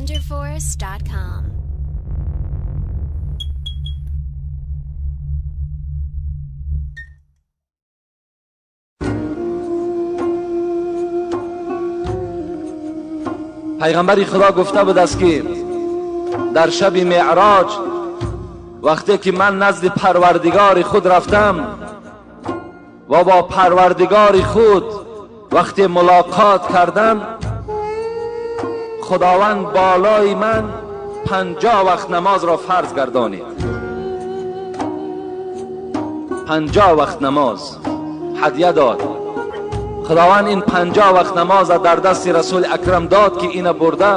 renderforest.com. پیغمبر خدا گفته بود است که در شب معراج وقتی که من نزد پروردگار خود رفتم و با پروردگار خود وقتی ملاقات کردم، خداوند بالای من 50 وقت نماز را فرض گردانید. 50 وقت نماز هدیه داد. خداوند این 50 وقت نماز را در دست رسول اکرم داد که اینو برده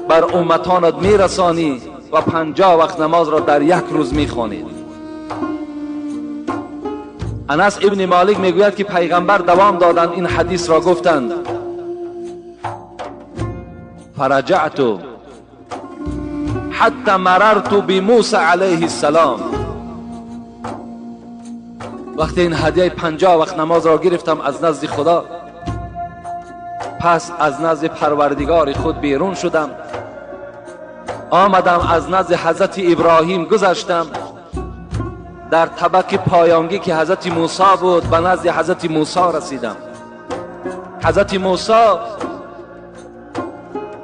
بر امتانت میرسانی و 50 وقت نماز را در یک روز میخوانید. انس ابن مالک میگوید که پیغمبر دوام دادند این حدیث را گفتند: فرجعت حتی مررت بموسی علیه السلام. وقتی این هدیه 50 وقت نماز را گرفتم از نزد خدا، پس از نزد پروردگار خود بیرون شدم، آمدم از نزد حضرت ابراهیم گذشتم، در طبق پایانگی که حضرت موسی بود به نزد حضرت موسی رسیدم. حضرت موسی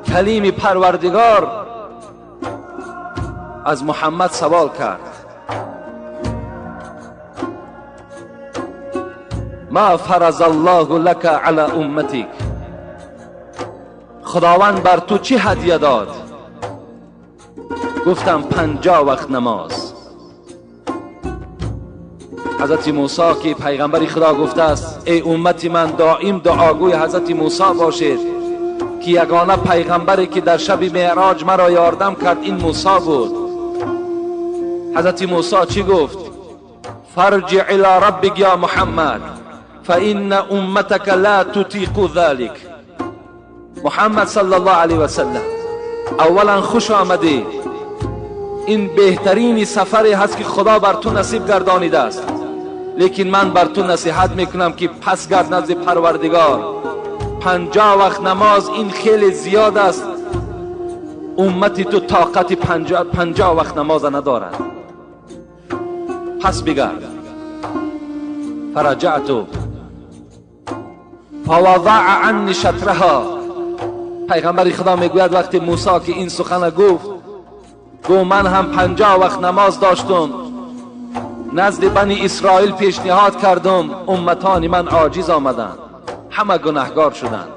کلیم پروردگار از محمد سوال کرد: ما فرض الله لك على امتك، خداوند بر تو چی هدیه داد؟ گفتم 50 وقت نماز. حضرت موسی که پیغمبر خدا گفته است ای امت من دائم دعاگوی حضرت موسی باشید که یگانه پیغمبری که در شب معراج مرا یاردم کرد این موسی بود. حضرت موسی چی گفت؟ فرجع الى ربک یا محمد فإن امتك لا تطیق ذلك. محمد صلی الله علیه و سلم، اولا خوش آمدی، این بهترین سفری هست که خدا بر تو نصیب گردانیده است، لیکن من بر تو نصیحت میکنم که پس گرد نزد پروردگار. 50 وقت نماز این خیلی زیاد است، امتی تو طاقت 50 وقت نماز ندارد، پس بگرد. فرجعت فوضع عنی شطرها. پیغمبر خدا میگوید وقتی موسی که این سخن گفت، گو من هم 50 وقت نماز داشتم، نزد بنی اسرائیل پیشنهاد کردم، امتان من عاجز آمدند، همه گناهگار شدند.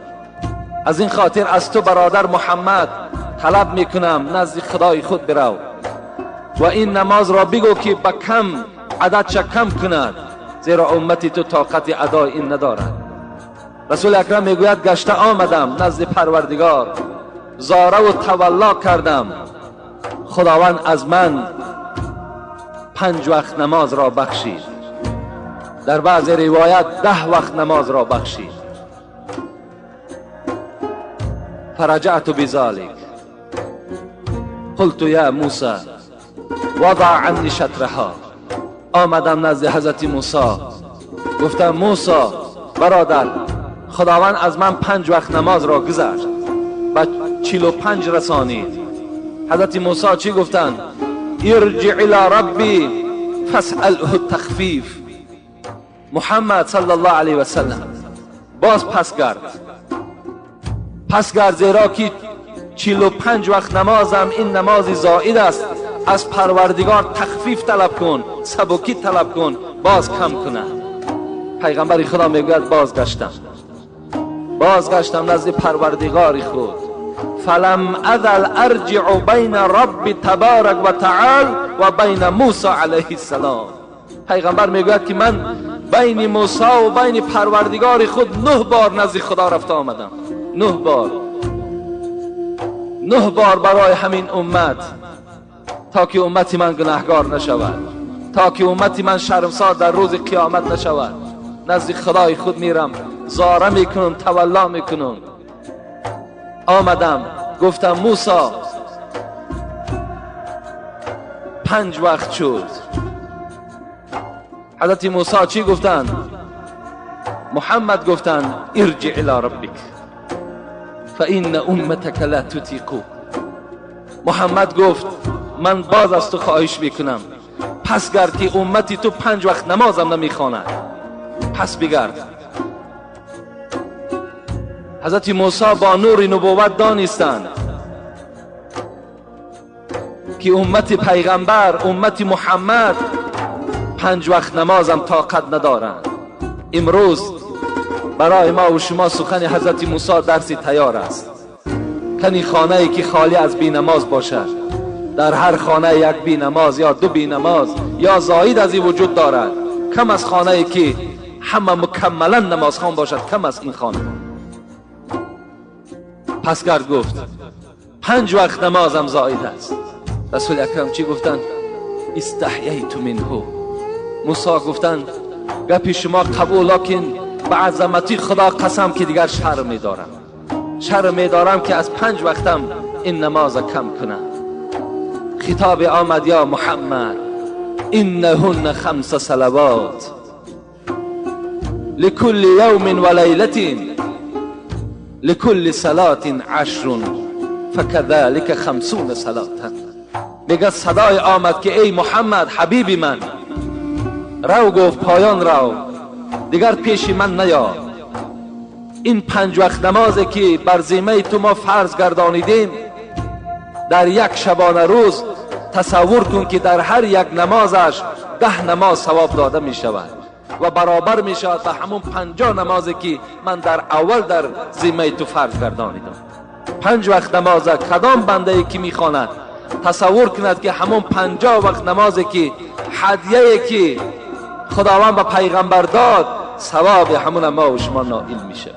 از این خاطر از تو برادر محمد طلب میکنم نزد خدای خود برو و این نماز را بگو که به کم عددش کم کند، زیرا امتی تو طاقت ادای این ندارد. رسول اکرم میگوید گشته آمدم نزد پروردگار، زاره و تولا کردم، خداوند از من 5 وقت نماز را بخشید، در بعض روایت 10 وقت نماز را بخشید. فرجعت بذلك قلت یا موسی وضع عنی شطرها. آمدم نزد حضرت موسی، گفتم موسی برادر، خداوند از من 5 وقت نماز را گذشت و 45 رسانید. حضرت موسی چی گفتند؟ ارجع الى ربی فاسأله التخفیف. محمد صلی الله علیه و سلم باز پس گرد، پس گرد، زیرا که 45 وقت نمازم این نماز زائد است، از پروردگار تخفیف طلب کن، سبکی طلب کن، باز کم کنه. پیغمبر خدا میگوید بازگشتم، بازگشتم نزد پروردگار خود، فلم ازل ارجع بین رب تبارک و تعال و بین موسی علیه السلام. پیغمبر میگوید که من بین موسی و بین پروردگار خود 9 بار نزد خدا رفته آمدم، 9 بار، 9 بار برای همین امت، تا که امت من گناهگار نشود، تا که امت من شرمسار در روز قیامت نشود. نزد خدای خود میرم، زاره میکنم، تولا میکنم. آمدم گفتم موسی 5 وقت شد. حضرت موسی چی گفتند؟ محمد گفتند ارجع الى ربک فإن امتک لا تطیق. محمد گفت من باز از تو خواهش میکنم، پس گرد که امتی تو 5 وقت نمازم نمیخواند، پس بگرد. حضرت موسی با نور نبوت دانستند که امت پیغمبر، امت محمد 5 وقت نمازم طاقت ندارند. امروز برای ما و شما سخن حضرت موسی درسی تیار است. کنی خانه ای که خالی از بی نماز باشد، در هر خانه یک بی نماز یا 2 بی نماز یا زاید از این وجود دارد. کم از خانه ای که همه مکملا نمازخوان باشد، کم از این خانه. پس گرد گفت 5 وقت نمازم زاید است. رسول اکرم چی گفتند؟ استحییت منه. موسی گفتند گپی شما قبول، لکن به عظمتی خدا قسم که دیگر شرم می‌دارم، شرم می‌دارم که از 5 وقتم این نماز کم کنم. خطاب آمد یا محمد انهن 5 صلوات لكل یوم و لیلة لكل صلاة 10 فكذلك 50 صلاة. میگه صدای آمد که ای محمد حبیبی من، رو گفت پایان رو، دیگر پیش من نیا. این 5 وقت نمازی که بر ذمه تو ما فرض گردانیدیم، در یک شبانه روز تصور کن که در هر یک نمازش 10 نماز ثواب داده می شود و برابر می شود به همون 50 نمازی که من در اول در ذمه تو فرض گردانیدم. 5 وقت نماز کدام بنده ای که می خواند تصور کند که همون 50 وقت نمازی که هدیه که خداوند به پیغمبر داد، ثواب همون ما و شما نائل میشه.